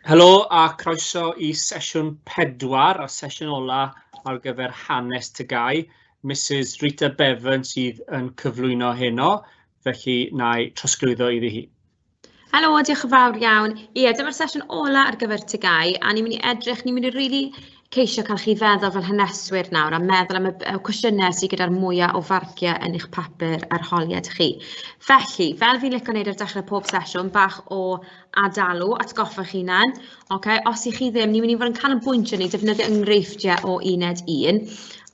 Helo a croeso i sesiwn 4 a sesiwn ola ar gyfer hanes TGAU. Mrs Rita Bevan sydd yn cyflwyno heno, felly na i trosglwyddo iddi hi. Helo, diolch yn fawr iawn. Ie, dyma'r sesiwn ola ar gyfer TGAU, a ni'n mynd i edrych, ni'n mynd i rili ceisio cael chi feddwl fel haneswyr nawr a meddwl am y y cwestiynau sydd gyda'r mwyaf o farciau yn eich papur arholiad chi. Felly, fel fi'n licio wneud ar dechrau pob sesiwn, bach o adalw, atgoffa chi hunan. Okay? Os ych chi ddim, ni'n mynd i fod yn canolbwyntio neu defnyddio enghreifftiau o uned 1.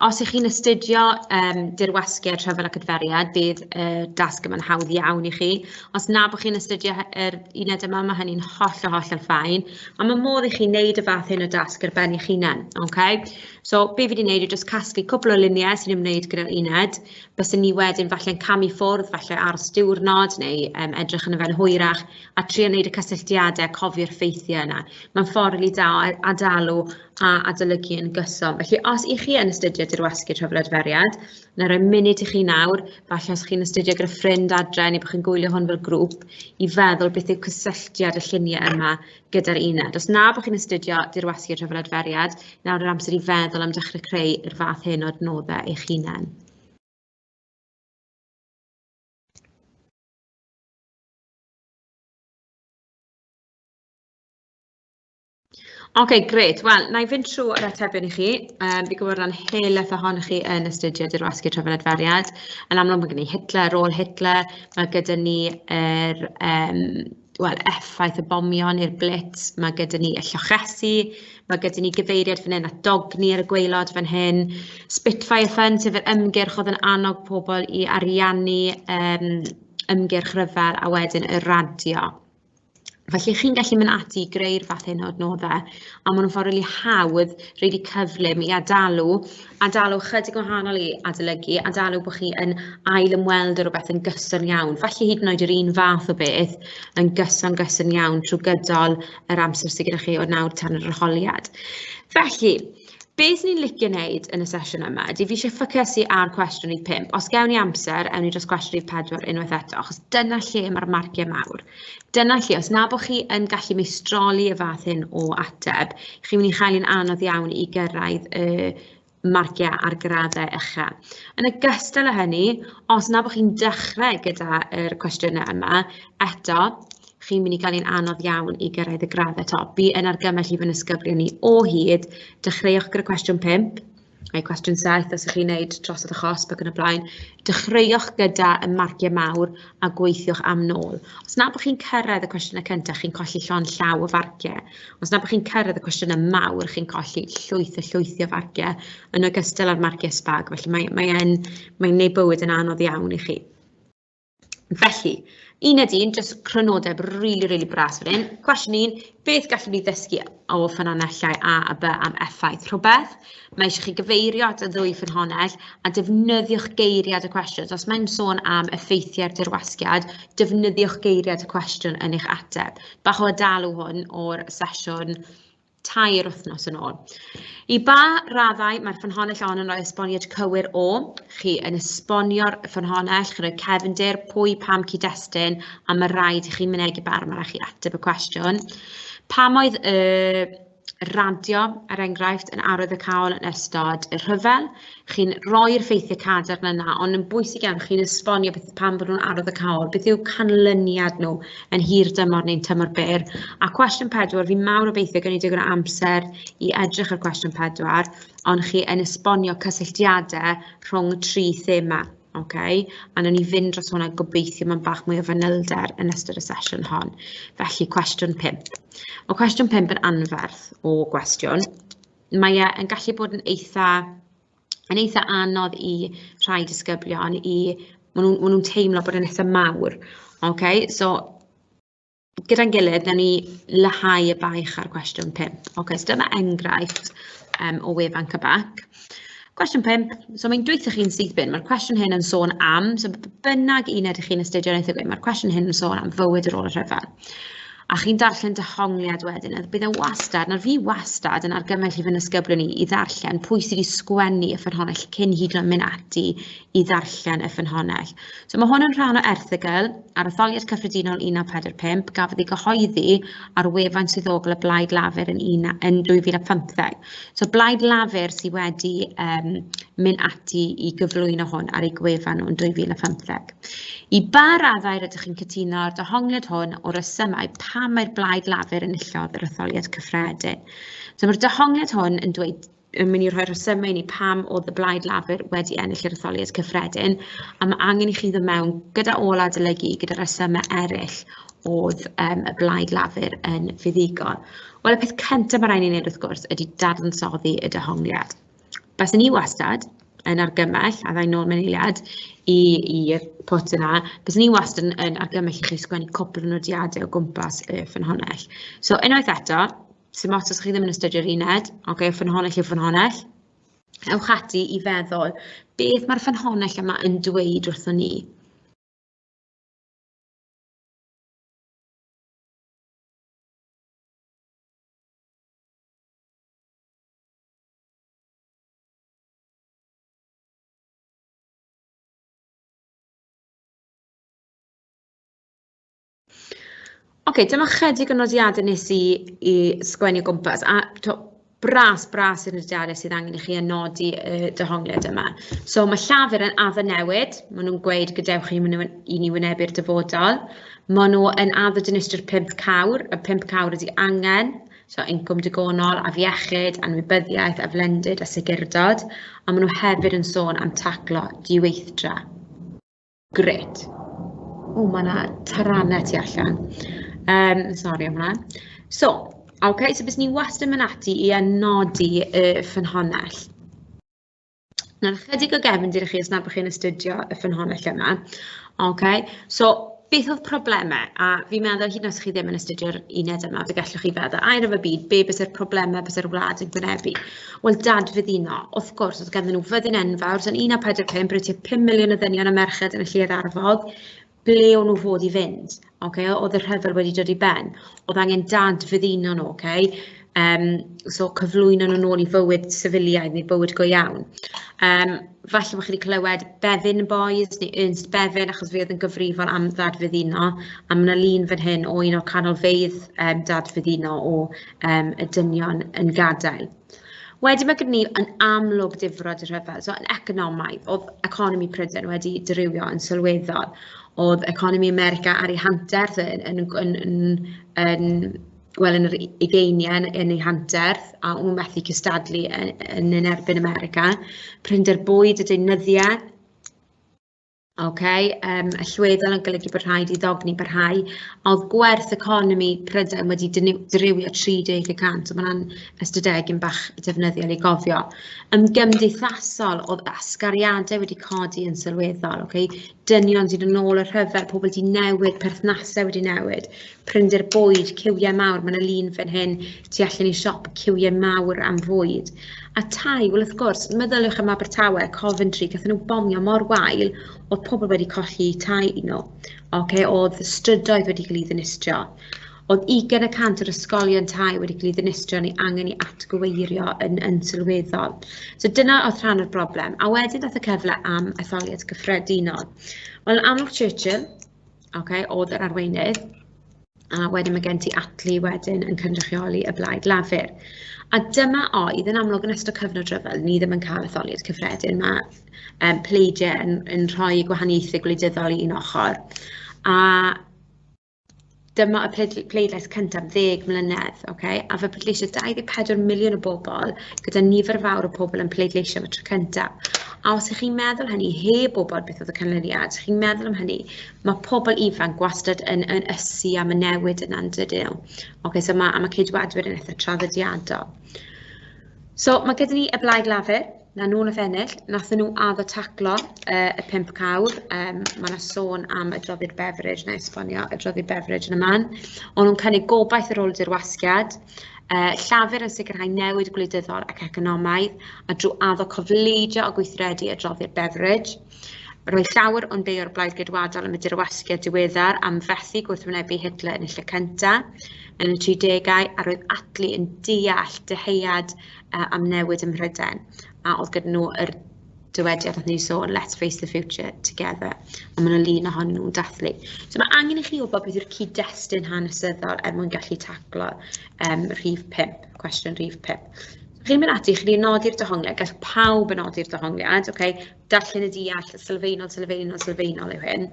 Os ych chi'n astudio um, dirwasgiad, rhyfel ac adferiad, bydd y dasg yma'n hawdd iawn i chi. Os na bod chi'n astudio yr uned yma, mae hynny'n holl o hollol ffain. A mae modd i chi wneud y fath hyn o dasg ar ben eich hunain. Okay? So, be fi wedi wneud yw jyst casglu cwpl o luniau sy'n ymwneud gyda'r uned. Byswn ni wedyn falle'n camu ffwrdd, falle aros diwrnod neu um, edrych yn y fe'n hwyrach, a trio wneud y cysylltiadau, cofio'r ffeithiau yna. Mae'n ffordd rili da o adalw a adolygu yn gyson. Felly, os i chi yn astudio dirwasgu rhyfel adferiad, na roi munud i chi nawr, falle os chi'n astudio gyda ffrind adre neu bod chi'n gwylio hwn fel grŵp, i feddwl beth yw cysylltiad y lluniau yma gyda'r uned. Os na bod chi'n astudio dirwasgu rhyfel adferiad, nawr yr amser i feddwl am dechrau creu yr fath hyn o adnoddau eich hunain. Oce, grêt. Wel, na i fynd trwy'r atebion i chi. Um, fi'n gwybod rhan helaeth ohonoch chi yn astudio dirwasgu trefn adferiad. Yn amlwg, mae gen i Hitler, rôl Hitler, mae gyda ni yr um, well, effaith y bomio neu'r blitz, mae gyda ni y llochesi, mae gyda ni gyfeiriad fan hyn at dogni ar y gwaelod fan hyn, Spitfire Fund, sef yr ymgyrch oedd yn annog pobl i ariannu um, ymgyrch rhyfel a wedyn y radio. Felly chi'n gallu mynd ati i greu'r fath hyn o adnoddau, a maen nhw'n ffordd rili hawdd, rili cyflym i adalw, adalw chydig wahanol i adolygu, adalw bod chi yn ail ymweld â rhywbeth yn gyson iawn, falle hyd yn oed yr un fath o beth yn gyson gyson iawn trwy gydol yr amser sydd gyda chi o nawr tan yr arholiad. Felly, Beth ni'n licio wneud yn y sesiwn yma ydy fi eisiau ffocysu ar cwestiwn rhif 5. Os gewn ni amser, ewn ni dros cwestiwn rhif 4 unwaith eto, achos dyna lle mae'r marciau mawr. Dyna lle, os na bod chi yn gallu meistroli y fath hyn o ateb, chi'n mynd i chael un anodd iawn i gyrraedd y marciau ar graddau uchel. Yn ogystal â hynny, os na bod chi'n dechrau gyda'r cwestiynau yma, eto, chi'n mynd i gael un anodd iawn i gyrraedd y graddau top. Fi yn argymell i fy nisgyblion ni o hyd, dechreuwch gyda cwestiwn 5, neu cwestiwn 7 os ydych chi'n gwneud drosodd y chosb ac yn y blaen. Dechreuwch gyda y marciau mawr a gweithiwch am nôl. Os na bod chi'n cyrraedd y cwestiynau cyntaf, chi'n colli llond llaw o farciau. Os na bod chi'n cyrraedd y cwestiynau mawr, chi'n colli llwyth a llwythi o farciau yn ogystal â'r marciau sbag. Felly mae'n mae mae'n mae gwneud bywyd yn anodd iawn i chi. Felly, uned un, jyst crynodeb rili, rili bras fan hyn. Cwestiwn un, beth gallwn ni ddysgu o ffynonellau A a B am effaith rhywbeth? Mae eisiau chi gyfeirio at y ddwy ffynhonnell a defnyddiwch geiriad y cwestiwn. So, os mae'n sôn am effeithiau'r dirwasgiad, defnyddiwch geiriad y cwestiwn yn eich ateb. Bach o adalw hwn o'r sesiwn tair wythnos yn ôl. I ba raddau mae'r ffynhonnell hon yn rhoi esboniad cywir o? Chi yn esbonio'r ffynhonnell, chi'n rhoi cefndir, pwy, pam, cyd-destun, a mae rhaid i chi mynegi barn, mae rhaid chi ateb y cwestiwn. Pam oedd y radio, er enghraifft, yn arwyddocaol yn ystod y rhyfel? Chi'n rhoi'r ffeithiau cadarn yna, ond yn bwysig iawn, chi'n esbonio beth, pam bod nhw'n arwyddocaol, beth yw canlyniad nhw yn hir dymor neu'n tymor byr. A cwestiwn pedwar, fi mawr obeithio gen i digon o amser i edrych ar cwestiwn pedwar, ond chi yn esbonio cysylltiadau rhwng tri thema. Okay? A nawn ni fynd dros hwnna gobeithio mewn bach mwy o fanylder yn ystod y sesiwn hon. Felly, cwestiwn 5. Mae cwestiwn 5 yn anferth o gwestiwn. Mae e yn gallu bod yn eitha yn eitha anodd i rhai disgyblion i... Maen nhw'n ma nhw teimlo bod yn eitha mawr. Okay? So, gyda'n gilydd, nawn ni leihau y baich ar cwestiwn 5. Okay, so dyma enghraifft um, o wefan Cybac. Cwestiwn 5, so mae'n dweud chi'n syth bin, mae'r cwestiwn hyn yn sôn am, so bynnag uned ych chi'n astudio yn eitha mae'r cwestiwn hyn yn sôn am fywyd ar ôl y rhyfel. A chi'n darllen dehongliad wedyn, a bydd e wastad, nawr fi wastad yn argymell i fy nisgyblion i i ddarllen pwy sydd wedi sgwennu y ffynhonnell cyn hyd yn oed mynd ati i ddarllen y ffynhonnell. So mae hwn yn rhan o erthygl ar etholiad cyffredinol 1945 gafodd ei gyhoeddi ar wefan swyddogol y Blaid Lafur yn, un, yn 2015. So Blaid Lafur sydd wedi um, mynd ati i gyflwyno hwn ar ei gwefan nhw yn 2015. I ba raddau rydych chi'n cytuno â'r dehongliad hwn o resymau pam mae'r Blaid Lafur enillodd yr etholiad cyffredin? So mae'r dehongliad hwn yn dweud yn mynd i rhoi rhesymau i ni pam oedd y Blaid Lafur wedi ennill yr etholiad cyffredin, a mae angen i chi ddod mewn gyda ôl adolygu gyda rhesymau eraill oedd um, y Blaid Lafur yn fuddugol. Wel, y peth cyntaf mae rhaid i ni wneud wrth gwrs ydy dadansoddi y dehongliad. Baswn i wastad yn argymell, a dda i nôl mewn eiliad i'r pwt yna, baswn i wastad yn, yn argymell i chi sgwennu cwpl o nodiadau o gwmpas y ffynhonnell. So unwaith eto, sy'n ots os chi ddim yn astudio'r uned, okay, ffynhonnell yw ffynhonnell, ewch ati i feddwl beth mae'r ffynhonnell yma yn dweud wrthon ni. Oce, dyma chydig o nodiadau nes i i sgwennu o gwmpas, a to, bras, bras i'r nodiadau sydd angen i chi anodi y dehongliad yma. So mae Llafur yn addo newid, maen nhw'n gweud gadewch i i ni wynebu'r dyfodol. Maen nhw yn addo dinistrio'r pump cawr, y pump cawr ydy angen, so incwm digonol, afiechyd, anwybyddiaeth, aflendid a segurdod, a maen nhw hefyd yn sôn am taclo diweithdra. Gret. O, mae yna taranau tu allan. Um, sori am hwnna. So, okay, so bys ni wastad yn mynd ati i anodi y ffynhonnell. Nawr, chydig o gefndir i chi os nad bod chi'n astudio y ffynhonnell yma. Okay. So, beth oedd problemau? A fi'n meddwl, hyd yn oed os chi ddim yn astudio'r uned yma, fe gallwch chi feddwl, air am y byd, be byse'r problemau byse'r wlad yn gwynebu? Wel, dadfyddino. Wrth gwrs, oedd ganddyn nhw fyddin enfawr, so yn 1945, roedd tua 5 miliwn o ddynion a merched yn y lluoedd arfog. Ble o'n nhw fod i fynd? Okay? Oedd y rhyfel wedi dod i ben. Oedd angen dadfyddino nhw, okay? Um, so cyflwyno nhw nôl i fywyd sifiliaidd neu bywyd go iawn. Um, falle bod chi wedi clywed Bevin Boys neu Ernst Bevin, achos fi oedd yn gyfrifol am ddadfyddino, a mae yna lun fan hyn o un o'r canolfeydd um, dadfyddino o um, y dynion yn gadael. Wedyn mae gyda ni yn amlwg difrod y rhyfel. So yn economaidd, oedd economi Prydain wedi dirywio yn sylweddol. Oedd economi America ar ei hanterth yn, yn, yn, yn, yn wel, yn yr ugeiniau yn, yn ei hanterth, a o'n methu cystadlu yn, yn, yn erbyn America. Prinder bwyd y deunyddiau, Ok, um, allweddol yn golygu bod rhaid i ddogni barhau, a oedd gwerth economi Prydain wedi dirywio 30 y cant, so mae hwnna'n ystadegyn bach defnyddiol i gofio. Yn gymdeithasol, oedd asgariadau wedi codi yn sylweddol, okay? Dynion sydd yn ôl y rhyfel, pobl wedi newid, perthnasau wedi newid, prinder bwyd, ciwiau mawr, mae yna lun fan hyn tu allan i siop ciwiau mawr am fwyd. A tai, wel wrth gwrs, meddyliwch am Abertawe, Coventry, gathon nhw bomio mor wael, oedd pobl wedi colli tai nhw. Okay, oedd strydoedd wedi cael ei ddinistrio. Oedd 20 y cant o'r ysgolion tai wedi cael ei ddinistrio neu angen ei atgyweirio yn, yn sylweddol. So dyna oedd rhan o'r broblem. A wedyn dath y cyfle am etholiad gyffredinol. Wel, yn amlwg Churchill, okay, oedd yr arweinydd, a wedyn mae gen ti Attlee wedyn yn cynrychioli y Blaid Lafur. A dyma oedd, yn amlwg yn ystod cyfnod rhyfel, ni ddim yn cael etholiad cyffredin, mae um, pleidiau yn, yn rhoi gwahaniaethau gwleidyddol i un ochr. A dyma y pleidlais cyntaf ddeg mlynedd, okay? A fe pleidleisiodd 24 miliwn o bobl, gyda nifer fawr o pobl yn pleidleisio am y tro cyntaf. A os ych chi'n meddwl hynny, heb wybod beth oedd y canlyniad, chi'n meddwl am hynny, mae pobl ifanc gwastad yn, yn ysu am y newid yna yn dydyn nhw. Okay, so mae, a mae ceidwadwyr yn eitha traddodiadol. So mae gyda ni y Blaid Lafur, na nhw nath ennill, nath nhw addo taclo uh, y pump cawr. Um, mae yna sôn am y droddiad Beveridge, na esbonio y droddiad Beveridge yn y man. O'n nhw'n cynnig gobaith ar ôl y dirwasgiad. Uh, Llafur yn sicrhau newid gwleidyddol ac economaidd, a drwy addo cofleidio a gweithredu adroddiad Beveridge. Roedd llawer o'n beio'r Blaid Geidwadol am y dirwasgiad diweddar am fethu gwrthwynebu Hitler yn y lle cyntaf yn y 30au, a roedd Attlee yn deall dyheuad am newid ym Mhrydain, a oedd gyda nhw yr dywediad nath ni sôn, "Let's face the future together", a mae yna lun ohonyn nhw'n dathlu. So mae angen i chi wybod beth yw'r cyd-destun hanesyddol er mwyn gallu taclo rhif 5, cwestiwn rhif 5. So chi'n mynd ati, chi wedi nodi'r dehongliad, gall pawb yn nodi'r dehongliad, okay? Darllen y deall, sylfaenol, sylfaenol, sylfaenol yw hyn.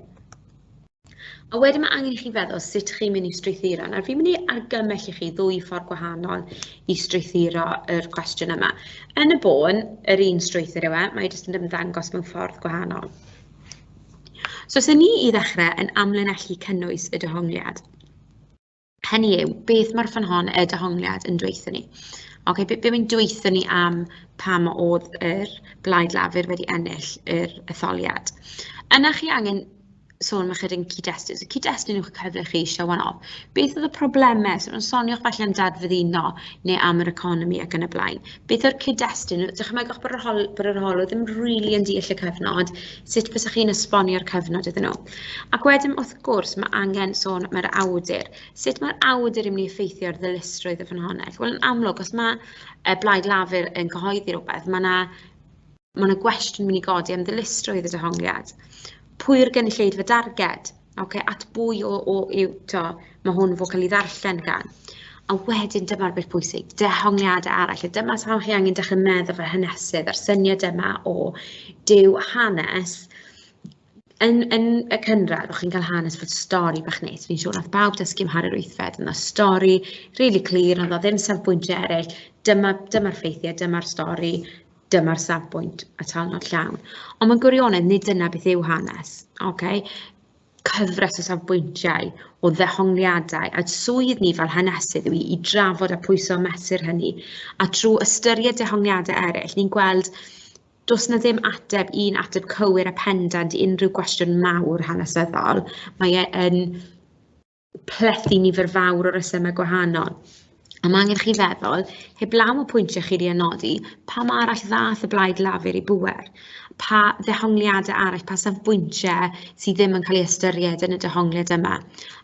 A wedyn mae angen i chi feddwl sut chi'n mynd i strwythuro. Nawr fi'n mynd i argymell i chi ddwy ffordd gwahanol i strwythuro yr cwestiwn yma. Yn y bôn, yr un strwythur yw e, mae jyst yn ymddangos mewn ffordd gwahanol. So, sy'n ni i ddechrau yn amlinellu cynnwys y dehongliad. Hynny yw, beth mae'r ffynhon y dehongliad yn dweutho ni? Oce, be mae'n dweutho ni am pam oedd yr Blaid Lafur wedi ennill yr etholiad? Yna chi angen sôn am ychydig yn cyd-destun. So cyd-destun yw'ch cyfle chi show on off. Beth oedd y problemau? So, soniwch falle am dadfyddino neu am yr economi ac yn y blaen. Beth yw'r cyd-destun? Dychmygwch bod yr, hol, bod yr holwr ddim rili really yn deall y cyfnod. Sut bysach chi'n esbonio'r cyfnod iddyn nhw? Ac wedyn, wrth gwrs, mae angen sôn am yr awdur. Sut mae'r awdur yn mynd i effeithio ar ddilysrwydd y ffynhonnell? Wel, yn amlwg, os mae y Blaid Lafur yn cyhoeddi rhywbeth, mae yna mae yna gwestiwn mynd i godi am ddilysrwydd y dehongliad. Pwy yw'r gynulleidfa darged? Okay, at bwy o, o yw, to, mae hwn fod cael ei ddarllen gan. A wedyn dyma'r beth pwysig, dehongliadau arall. A dyma pam chi angen dechrau meddwl fel hanesydd a'r syniad yma o dyw hanes yn y cynradd, o'ch chi'n cael hanes fod stori bach neis. Fi'n siŵr nath bawb dysgu am Harri'r Wythfed. Yna stori really clir, oedd o ddim safbwyntiau eraill. Dyma'r dyma ffeithiau, dyma'r stori, dyma'r safbwynt atalnod llawn. Ond mewn gwirionedd, nid dyna beth yw hanes. Okay? Cyfres o safbwyntiau, o ddehongliadau, a swydd ni fel hanesydd yw i drafod a pwyso a mesur hynny. A trwy ystyried dehongliadau eraill, ni'n gweld does na ddim ateb, un ateb cywir a pendant i unrhyw gwestiwn mawr hanesyddol. Mae e yn plethu nifer fawr o resymau gwahanol. A mae angen chi feddwl, heblaw y pwyntiau chi wedi nodi, pam arall ddath y Blaid Lafur i bŵer? Pa ddehongliadau arall, pa safbwyntiau sydd ddim yn cael ei ystyried yn y dehongliad yma?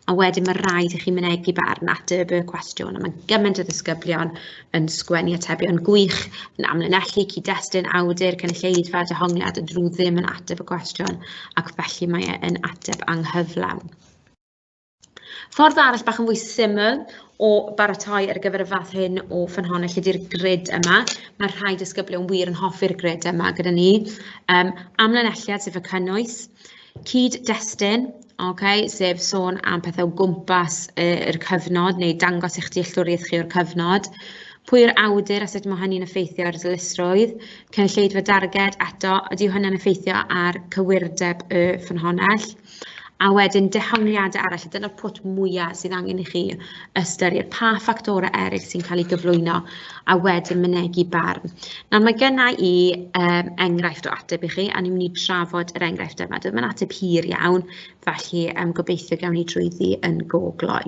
A wedyn mae rhaid i chi mynegi barn ateb y cwestiwn. A mae gymaint o ddisgyblion yn sgwennu atebion gwych, yn amlinellu cyd-destun, awdur, cynulleidfa, dehongliad, yn drwy ddim yn ateb y cwestiwn, ac felly mae e yn ateb anghyflawn. Ffordd arall bach yn fwy syml o baratoi ar gyfer y fath hyn o ffynhonnell ydy'r grid yma. Mae rhai disgyblion wir yn hoffi'r grid yma gyda ni. Amlinelliad, sef y cynnwys, cyd-destun, okay, sef sôn am pethau o gwmpas yr cyfnod neu dangos eich dealltwriaeth chi o'r cyfnod. Pwy yw'r awdur a sut mae hynny'n effeithio ar ddilysrwydd. Cynulleidfa darged, eto, ydy hynny'n effeithio ar cywirdeb y ffynhonnell. A wedyn dehongliadau arall, a dyna'r pwt mwyaf sydd angen i chi ystyried, pa ffactorau eraill sy'n cael ei gyflwyno, a wedyn mynegi barn. Nawr mae genna i enghraifft o ateb i chi, a ni'n mynd i trafod yr enghraifft yma. Dyma'n ateb hir iawn, felly gobeithio gawn ni drwyddi yn go gloi.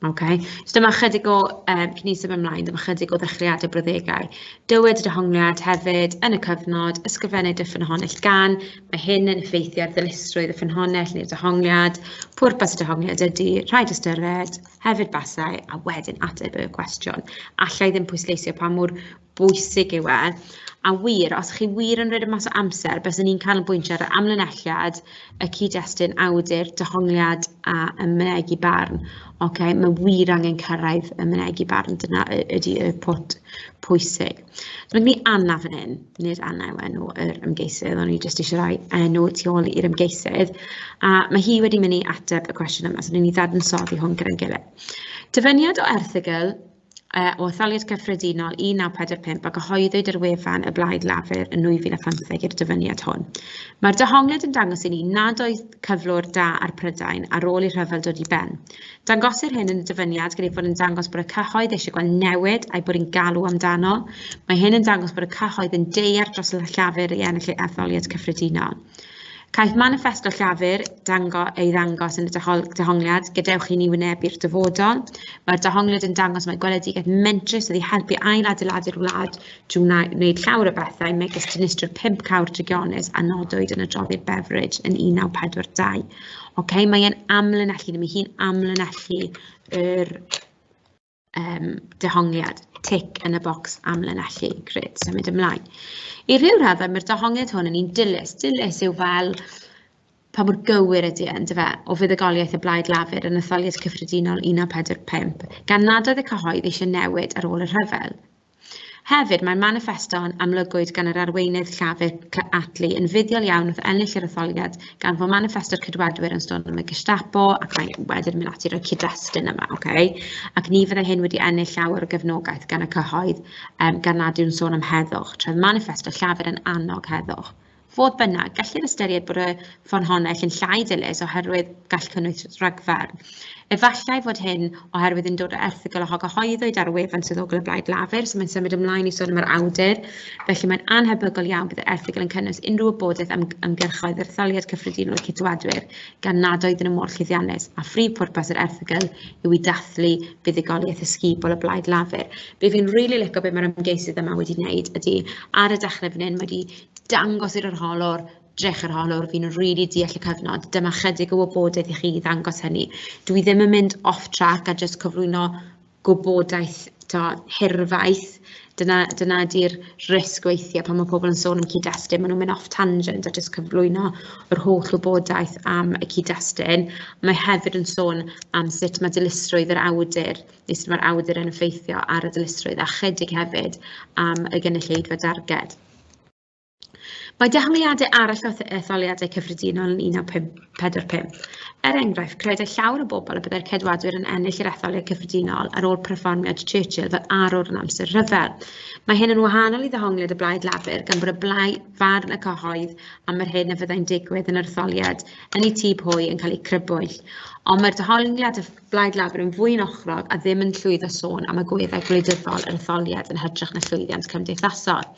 Okay. So dyma chydig o, cyn i symud ymlaen, dyma chydig o ddechreuadau brawddegau. Dywed y dehongliad hefyd yn y cyfnod, ysgrifennu dy ffynhonnell gan, mae hyn yn effeithio ar ddilysrwydd y ffynhonnell neu'r dehongliad, pwrpas y dehongliad ydy, rhaid ystyried, hefyd basau, a wedyn ateb y cwestiwn. Alla i ddim pwysleisio pa mor bwysig yw e. A wir, os chi wir yn rhedeg mas o amser, byswn ni'n canolbwyntio ar y amlinelliad, y cyd-destun, awdur, dehongliad a y mynegi barn. Okay, mae wir angen cyrraedd y mynegi barn, dyna ydy y pwt pwysig. So, mae gen i Anna fan hyn, nid Anna yw enw yr ymgeisydd, o'n i jyst eisiau rhoi enw tu ôl i'r ymgeisydd. A mae hi wedi mynd i ateb y cwestiwn yma, so ni'n i ddadansoddi hwn gyda'n gilydd. Dyfyniad o erthygl o etholiad cyffredinol 1945 a gyhoeddwyd ar wefan y Blaid Lafur yn 2015 i'r dyfyniad hwn. Mae'r dehongliad yn dangos i ni nad oedd cyflwr da ar Prydain ar ôl i'r rhyfel dod i ben. Dangosir hyn yn y dyfyniad gan ei fod yn dangos bod y cyhoedd eisiau gweld newid a'i bod yn galw amdano. Mae hyn yn dangos bod y cyhoedd yn daear dros y Llafur i ennill ei etholiad cyffredinol. Caiff maniffesto Llafur dango, ei ddangos yn y dehongliad, gadewch i ni wynebu'r dyfodol. Mae'r dehongliad yn dangos mai gweledigaeth mentrus oedd i helpu ail-adeiladu'r wlad drwy wneud llawer o bethau, megis dinistrio'r 5 cawr drygionus a nodwyd yn adroddiad Beveridge yn 1942. Ok, mae e'n amlinellu, mae hi'n amlinellu yr dehongliad, tic yn y bocs amlinellu, grêt, symud ymlaen. I ryw raddau, mae'r dehongliad hwn yn un dilys. Dilys yw fel pa mor gywir ydy e, yndyfe, o fuddugoliaeth y Blaid Lafur yn etholiad cyffredinol 1945, gan nad oedd y cyhoedd eisiau newid ar ôl y rhyfel. Hefyd, mae'r maniffesto yn amlygwyd gan yr arweinydd Llafur Attlee yn fuddiol iawn wrth ennill yr etholiad gan fod maniffesto'r Ceidwadwyr yn sôn am y Gestapo ac mae wedyn mynd ati i roi cyd-destun yma, okay? Ac ni fyddai hyn wedi ennill llawer o gefnogaeth gan y cyhoedd gan nad yw'n sôn am heddwch, tra oedd maniffesto Llafur yn annog heddwch. Fodd bynnag, gellir ystyried bod y ffynhonnell yn llai dilys oherwydd gall cynnwys rhagfarn. Efallai fod hyn oherwydd yn dod o erthygl a gyhoeddwyd ar wefan swyddogol y Blaid Lafur, so mae'n symud ymlaen i sôn am yr awdur, felly mae'n annhebygol iawn bydd yr erthygl yn cynnwys unrhyw wybodaeth am ymgyrchoedd yr etholiad cyffredinol y Ceidwadwyr, gan nad oedden nhw mor llwyddiannus, a phrif pwrpas yr erthygl yw i dathlu buddugoliaeth ysgubol y Blaid Lafur. Be fi'n rili licio be mae'r ymgeisydd yma wedi wneud ydy, ar y dechrau fan hyn, mae wedi dangos i'r arholwr, drych arholwr, fi'n rili deall y cyfnod, dyma chydig o wybodaeth i chi i ddangos hynny. Dwi ddim yn mynd off track a jyst cyflwyno gwybodaeth to, hirfaith. Dyna ydy'r risg weithiau pan mae pobl yn sôn am cyd-destun, maen nhw'n mynd off tangent a jyst cyflwyno yr holl wybodaeth am y cyd-destun. Mae hefyd yn sôn am sut mae dilysrwydd yr awdur, neu sut mae'r awdur yn effeithio ar y dilysrwydd, a chydig hefyd am y gynulleidfa darged. Mae dehongliadau arall o etholiadau cyffredinol yn 1945. Er enghraifft, credai llawer o bobl y byddai'r Ceidwadwyr yn ennill yr etholiad cyffredinol ar ôl perfformiad Churchill fel arwr yn amser rhyfel. Mae hyn yn wahanol i ddehongliad y Blaid Lafur gan bod y blaid farn y cyhoedd am yr hyn a fyddai'n digwydd yn yr etholiad yn eu tŷ hwy yn cael eu crybwyll. Ond mae'r dehongliad y Blaid Lafur yn fwy yn ochrog a ddim yn llwyddo sôn am agweddau gwleidyddol yr etholiad yn hytrach na llwyddiant cymdeithasol.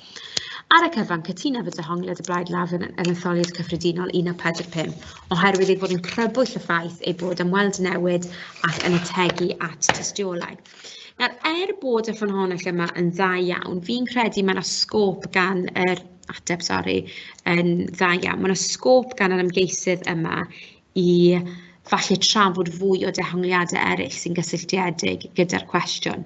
Ar y cyfan, cytunaf y dehongliad y Blaid Lafur yn etholiad cyffredinol 1945, oherwydd ei fod yn crybwyll y ffaith ei bod am weld newid ac yn ategu at tystiolaeth. Nawr, er bod y ffynhonnell yma yn dda iawn, fi'n credu mae yna sgôp gan yr ateb, sori, yn dda iawn. Mae yna sgôp gan yr ymgeisydd yma i falle trafod fwy o dehongliadau eraill sy'n gysylltiedig gyda'r cwestiwn.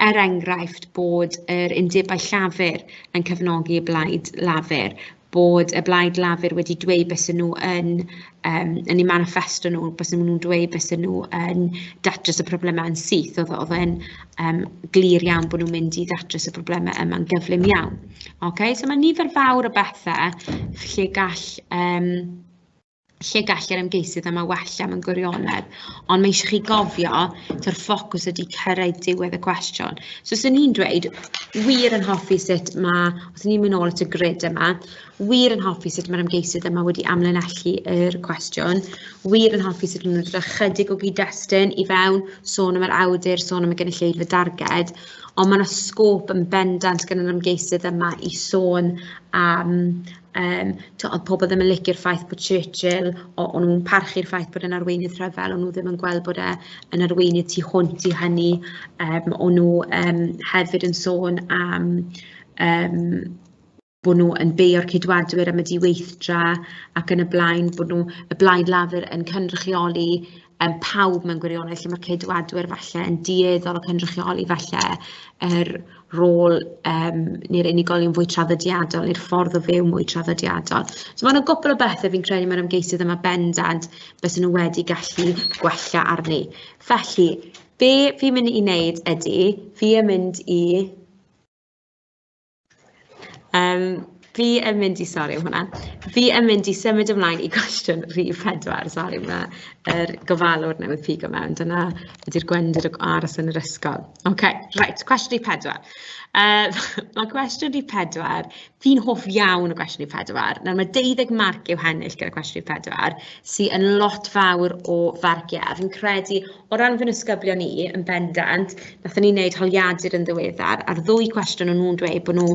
Er enghraifft, bod yr undebau llafur yn cefnogi y Blaid Lafur, bod y Blaid Lafur wedi dweud bys nhw yn eu manifesto nhw, bys nhw'n dweud bys nhw yn datrys y problemau yn syth. Oedd e'n glir iawn bod nhw'n mynd i ddatrys y problemau yma'n gyflym iawn. Okay, so mae nifer fawr o bethau lle gall yr ymgeisydd yma wella mewn gwirionedd, ond mae eisiau chi gofio, ta'r ffocws ydy cyrraedd diwedd y cwestiwn. So, swn i'n dweud, wir yn hoffi sut mae, os ni'n mynd nôl at y grid yma, wir yn hoffi sut mae'r ymgeisydd yma wedi amlinellu yr cwestiwn, wir yn hoffi sut maen nhw'n dod â chydig o gyd-destun i fewn, sôn am yr awdur, sôn am y gynulleidfa darged, ond mae yna sgôp yn bendant gan yr ymgeisydd yma i sôn am oedd pobl ddim yn licio'r ffaith bod Churchill, o'n nhw'n parchu'r ffaith bod e'n arweinydd rhyfel, o'n nhw ddim yn gweld bod e yn arweinydd tu hwnt i hynny. O'n nhw hefyd yn sôn am bod nhw yn beio'r Ceidwadwyr am y diweithdra ac yn y blaen, bod nhw, y Blaid Lafur yn cynrychioli pawb mewn gwirionedd, lle mae'r Ceidwadwyr falle yn dueddol o cynrychioli falle yr rôl neu'r unigolion fwy traddodiadol, neu'r ffordd o fyw mwy traddodiadol. So mae yna gwpl o bethau fi'n credu mae'r ymgeisydd yma bendant bysen nhw wedi gallu gwella arni. Felly, be fi'n mynd i wneud ydy, fi yn mynd i... fi yn mynd i, sori am hwnna, fi yn mynd i symud ymlaen i gwestiwn rhif 4, sori, mae'r gofalwr newydd pigo mewn, dyna ydy'r gwendid o aros yn yr ysgol. Ok, reit, cwestiwn rhif 4. Mae cwestiwn rhif 4, fi'n hoff iawn o gwestiwn rhif 4. Nawr mae 12 marc i'w hennill gyda cwestiwn rhif 4, sydd yn lot fawr o farciau, a fi'n credu o ran fy nisgyblion i, yn bendant, nathon ni wneud holiadur yn ddiweddar, a'r ddwy cwestiwn o'n nhw'n dweud bod nhw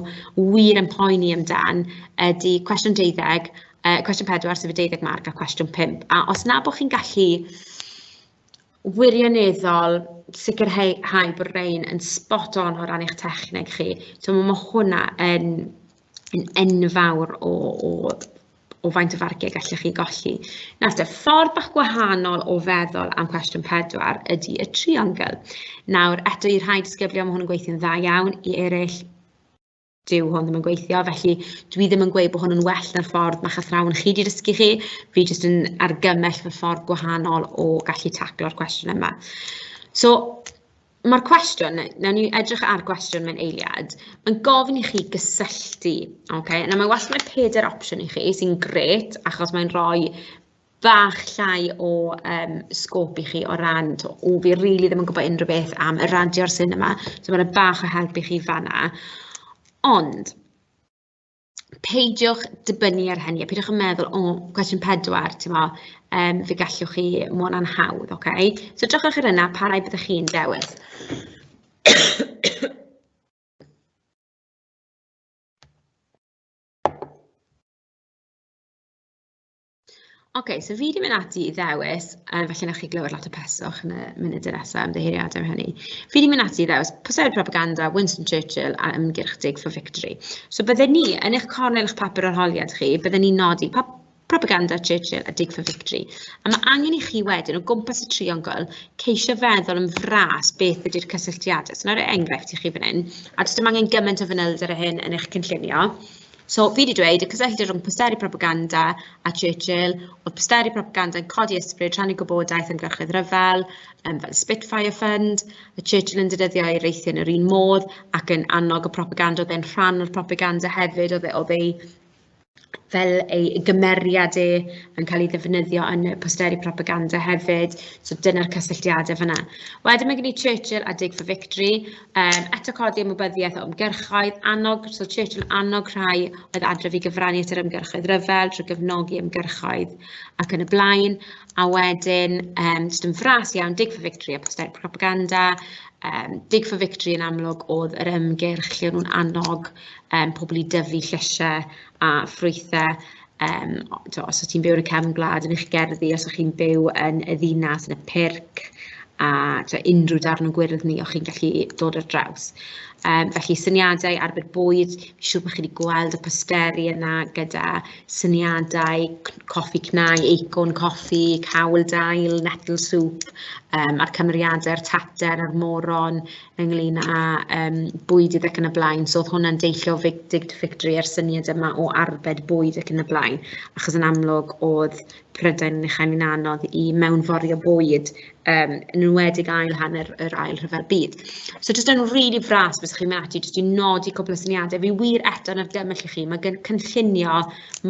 wir yn poeni amdan ydy cwestiwn 12 Cwestiwn 4, sef y 12 marc, a cwestiwn 5. A os na bod chi'n gallu wirioneddol sicrhau bod rhain yn spot on o ran eich techneg chi, so mae hwnna yn, yn enfawr o, o, o faint o farciau gallech chi golli. Nawr te, ffordd bach gwahanol o feddwl am cwestiwn 4 ydy y triongl. Nawr, eto i rhai disgyblion mae hwn yn gweithio'n dda iawn, i eraill dyw hwn ddim yn gweithio, felly dwi ddim yn gweud bod hwn yn well na'r ffordd mae'ch athrawon chi wedi dysgu chi, fi jyst yn argymell fy ffordd gwahanol o gallu taclo'r cwestiwn yma. So, mae'r cwestiwn, nawn ni edrych ar gwestiwn mewn eiliad, mae'n gofyn i chi gysylltu, okay? Nawr mae wastad mae pedair opsiwn i chi, sy'n grêt, achos mae'n rhoi bach llai o um, sgôp i chi o ran, to, o fi rili really ddim yn gwybod unrhyw beth am y radio a'r cinema, so mae'n bach o help i chi fanna. Ond, peidiwch dibynnu ar hynny, a peidiwch yn meddwl, o, cwestiwn 4, ti'n mo, fe gallwch chi, mae hwnna'n hawdd, oce? Okay? So drychwch ar yna, pa rai byddwch chi'n dewis. Oce, so fi 'di mynd ati i ddewis, falle wnewch chi glywed lot o peswch yn y munudau nesaf, ymddiheuriadau am hynny. Fi 'di mynd ati i ddewis posteri propaganda, Winston Churchill a ymgyrch Dig for Victory. So bydden ni, yn eich cornel eich papur arholiad chi, bydden ni'n nodi propaganda, Churchill a Dig for Victory. A mae angen i chi wedyn, o gwmpas y triongl, ceisio feddwl yn fras beth ydy'r cysylltiadau. So 'na roi enghraifft i chi fan hyn, a does dim angen gymaint o fanylder â hyn yn eich cynllunio. So fi 'di dweud y cysylltiad rhwng posteri propaganda a Churchill, oedd posteri propaganda yn codi ysbryd, rhannu gwybodaeth am gyrchoedd rhyfel, fel y Spitfire Fund, a Churchill yn defnyddio ei reithiau yn yr un modd ac yn annog y propaganda, oedd e'n rhan o'r propaganda hefyd, oedd e, oedd ei fel ei gymeriad e yn cael ei ddefnyddio yn y posteri propaganda hefyd. So dyna'r cysylltiadau fan'na. Wedyn mae gen i Churchill a Dig for Victory. Eto codi ymwybyddiaeth o ymgyrchoedd, annog, so Churchill annog rhai oedd adref i gyfrannu at yr ymgyrchoedd rhyfel trwy gefnogi ymgyrchoedd ac yn y blaen. A wedyn, jyst yn fras iawn, Dig for Victory a posteri propaganda. Dig for Victory yn amlwg oedd yr ymgyrch lle o'n nhw'n annog pobl i dyfu llysiau a ffrwythau. Os wyt ti'n byw yn y cefn gwlad yn eich gerddi, os ydych chi'n byw yn y ddinas, yn y pyrc, a unrhyw darn o gwyrddni o'ch chi'n gallu dod ar draws. Felly syniadau arbed bwyd, fi'n siŵr bod chi wedi gweld y posteri yna gyda syniadau coffi cnau, acorn coffi, cawl dail, nettle soup, a'r cymeriadau'r tater a'r moron ynglyn â bwydydd ac yn y blaen. So oedd hwnna'n deillio o Dig to Victory a'r syniad yma o arbed bwyd ac yn y blaen, achos yn amlwg oedd Prydain yn ei chael hi'n anodd i mewnforio bwyd, yn enwedig ail hanner yr ail rhyfel byd. So jyst yn rili fras, bysach chi'n mynd ati jyst i nodi cwpl o syniadau. Fi wir eto yn argymell i chi, mae gen cynllunio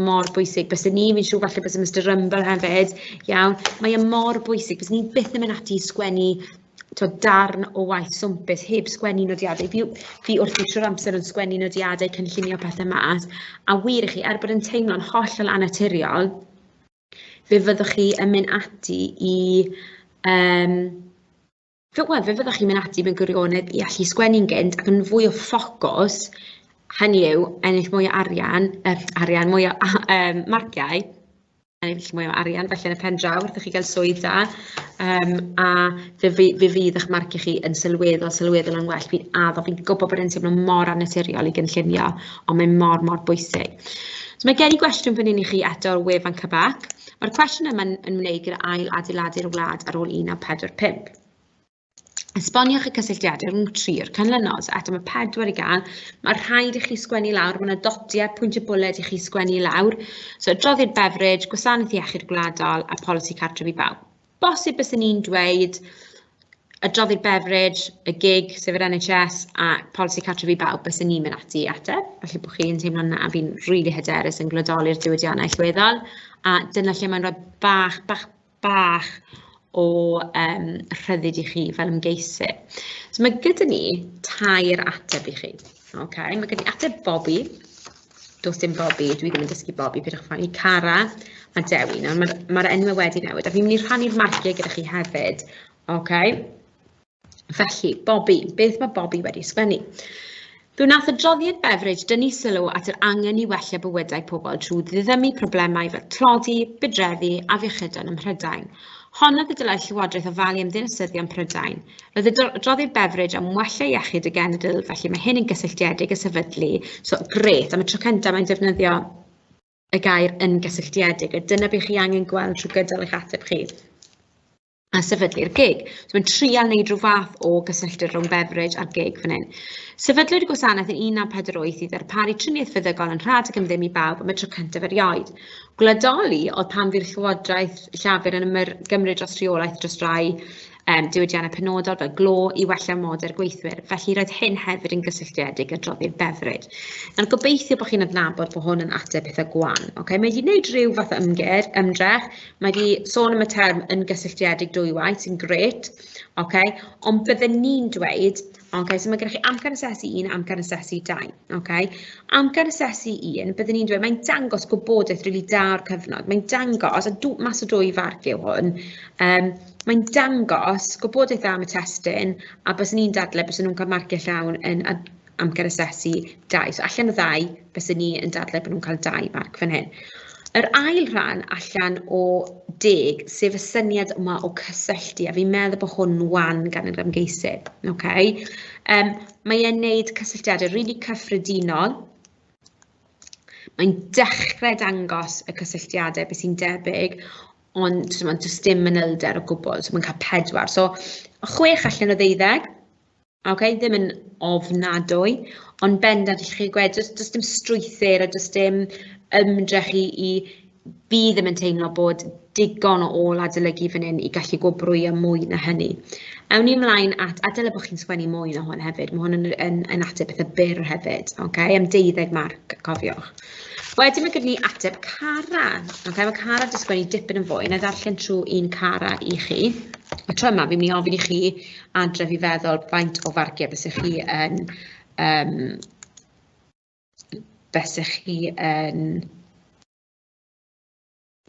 mor bwysig. Bysen ni, fi'n siŵr falle byse Mister Rumble hefyd, iawn, mae e mor bwysig. Bysen ni byth yn mynd ati i sgwennu darn o waith swmpus heb sgwennu nodiadau. Fi wrthi trwy'r amser yn sgwennu nodiadau, cynllunio pethau mas, a wir i chi, er bod yn teimlo'n hollol annaturiol, fe fyddwch chi yn mynd ati i, fe, wel, fe fyddwch chi'n mynd ati mewn gwirionedd i allu sgwennu'n gynt ac yn fwy o ffocws, hynny yw, ennill mwy o arian, arian, mwy o marciau, ennill mwy o arian felly yn y pen draw wrth i chi gael swydd da, a fe fydd eich marciau chi yn sylweddol, sylweddol yn well. Fi'n addo, fi'n gwybod bod e'n teimlo mor annaturiol i gynllunio, ond mae'n mor, mor bwysig. So mae gen i gwestiwn fan hyn i chi eto o'r wefan CBAC. Mae'r cwestiwn yma'n ymwneud gyda ail adeiladu'r wlad ar ôl 1945. Esboniwch y cysylltiadau rhwng tri o'r canlynol. So eto mae 4 i gael. Mae rhaid i chi sgwennu lawr, mae yna dotiau, pwyntiau bwled i chi sgwennu lawr. So adroddiad Beveridge, Gwasanaeth Iechyd Gwladol a Polisi Cartref i Bawb. Bosib byswn i'n dweud adroddiad Beveridge, y gig, sef yr NHS, a Polisi Cartref i Bawb, byswn i'n mynd ati i ateb. Falle bod chi'n teimlo na fi'n rili hyderus yn gwladoli'r diwydiannau allweddol, a dyna lle mae'n rhoi bach, bach, bach o rhyddid i chi fel ymgeisydd. So mae gyda ni 3 ateb i chi. Okay, mae gyda ni ateb Bobby. Does dim Bobby, dwi ddim yn dysgu Bobby, pidwch phoeni. Cara a Dewi. Nawr, mae'r enwau wedi newid, a fi'n mynd i rhannu'r marciau gyda chi hefyd. Okay. Felly, Bobby, beth mae Bobby wedi sgwennu? Fe wnaeth adroddiad Beveridge dynnu sylw at yr angen i wella bywydau pobl trwy ddiddymu problemau fel tlodi, budreddi a afiechydon ym Mhrydain. Honnodd y dylai'r Llywodraeth ofalu am ddinasyddion Prydain. Roedd adroddiad Beveridge am wella iechyd y genedl, felly mae hyn yn gysylltiedig â sefydlu. So, grêt, am y tro cyntaf mae'n defnyddio y gair yn gysylltiedig, a dyna beth chi angen gweld trwy gydol eich ateb chi. A sefydlu'r gig. So mae'n trial wneud rhyw fath o gysylltiad rhwng Beveridge a'r gig fan hyn. Sefydlwyd y gwasanaeth yn 1948 i ddarparu triniaeth feddygol yn rhad ac am ddim i bawb am y tro cyntaf erioed. Gwladoli oedd pan fu'r Llywodraeth Llafur yn ymgymryd dros rheolaeth dros rai diwydiannau penodol fel glo i wella amodau'r gweithwyr. Felly roedd hyn hefyd yn gysylltiedig â adroddiad Beveridge. Nawr gobeithio bod chi'n adnabod bod hwn yn ateb eitha gwan. Okay? Mae wedi gwneud rhyw fath o ymdrech. Mae wedi sôn am y term yn gysylltiedig dwywaith, sy'n grêt, okay? Ond bydden ni'n dweud, okay, so mae gennych chi amcan asesu 1, amcan asesu 2, okay? Amcan asesu 1, bydden ni'n dweud, mae'n dangos gwybodaeth rili da o'r cyfnod, mae'n dangos, a mas o 2 farc yw hwn, mae'n dangos gwybodaeth dda am y testun, a byswn ni'n dadlau byswn nhw'n cael marciau llawn yn amcan asesu 2. So allan o 2, byswn ni yn dadlau bod nhw'n cael 2 marc fan hyn. Yr ail rhan allan o 10, sef y syniad yma o cysylltu, a fi'n meddwl bod hwn wan gan yr ymgeisydd. Okay? Mae e'n neud cysylltiadau rili cyffredinol. Mae'n dechrau dangos y cysylltiadau, beth sy'n debyg, ond does dim manylder o gwbl, so mae'n cael 4. So 6 allan o 12. Okay, ddim yn ofnadwy, ond bendant i chi gweud, does dim strwythur a does dim ymdrech i fi ddim yn teimlo bod digon o ôl adolygu fan hyn i gallu gwobrwyo mwy na hynny. Awn ni ymlaen at, a dyle bod chi'n sgwennu mwy na hwn hefyd, mae hwn yn ateb eitha byr hefyd, okay, am 12 marc, cofiwch. Wedyn mae gyda ni ateb Cara. Okay, mae Cara wedi sgwennu dipyn yn fwy, na i ddarllen trwy un Cara i chi. Y tro yma, fi'n mynd i ofyn i chi adref i feddwl faint o farciau bysych chi yn, bysych chi yn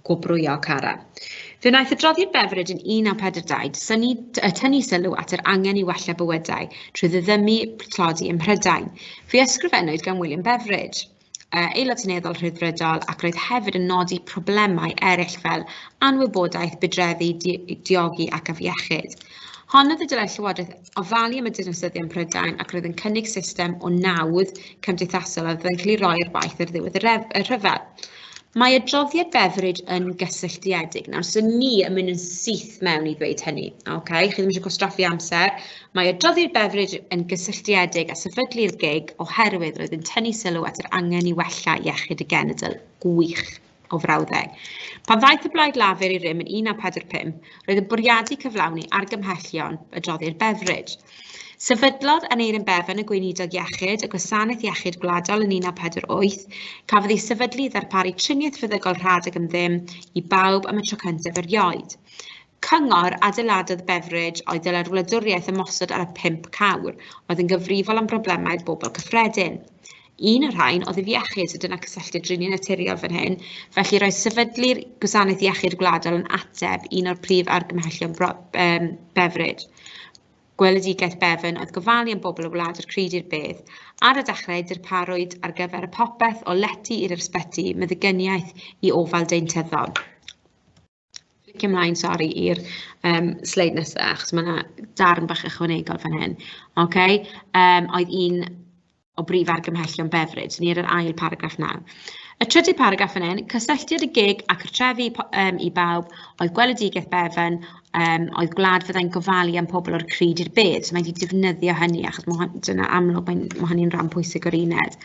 gwobrwyo Cara. Fe wnaeth adroddiad Beveridge yn 1942 tynnu sylw at yr angen i wella bywydau trwy ddiddymu tlodi ym Mhrydain. Fe ysgrifennwyd gan William Beveridge, aelod seneddol Rhyddfrydol, ac roedd hefyd yn nodi problemau eraill fel anwybodaeth, budreddi, diogi ac afiechyd. Honnodd y dylai'r Llywodraeth ofalu am y dinasyddion Prydain ac roedd yn cynnig system o nawdd cymdeithasol a fyddai'n cael ei roi ar waith ar ddiwedd y rhyfel. Mae adroddiad Beveridge yn gysylltiedig. Nawr, so ni yn mynd yn syth mewn i ddweud hynny. Okay? Chi ddim eisiau gwastraffu amser. Mae adroddiad Beveridge yn gysylltiedig â sefydlu'r gig oherwydd roedd yn tynnu sylw at yr angen i wella iechyd y genedl. Gwych o frawddeg. Pan ddaeth y Blaid Lafur i rym yn 1945, roedd yn bwriadu cyflawni argymhellion adroddiad Beveridge. Sefydlodd Aneurin Bevan y Gweinidog Iechyd, y Gwasanaeth Iechyd Gwladol yn 1948, cafodd ei sefydlu i ddarparu triniaeth feddygol rhad ac am ddim i bawb am y tro cyntaf erioed. Cyngor adeiladodd Beveridge oedd dylai'r wladwriaeth ymosod ar y 5 cawr, oedd yn gyfrifol am broblemau'r bobl cyffredin. Un o'r rhain oedd afiechyd, so dyna cysylltiad rili naturiol fan hyn. Felly roedd sefydlu'r Gwasanaeth Iechyd Gwladol yn ateb un o'r prif argymhellion Beveridge. Gweledigaeth Bevan oedd gofalu am bobl y wlad o'r crud i'r bedd. Ar y dechrau, darparwyd ar gyfer y popeth o lety i'r ysbyty, meddyginiaeth i ofal deintyddol. Flicio ymlaen, sori, i'r sleid nesaf, achos mae yna darn bach ychwanegol fan hyn. Okay? Oedd un o brif argymhellion Beveridge. Ni ar yr ail paragraff nawr. Y trydydd paragraff fan hyn, cysylltiad y gig a cartrefi i bawb oedd gweledigaeth Bevan, oedd gwlad fyddai'n gofalu am pobl o'r crud i'r bedd. So mae wedi defnyddio hynny, achos mae dyna amlwg, mae hynny'n rhan pwysig o'r uned.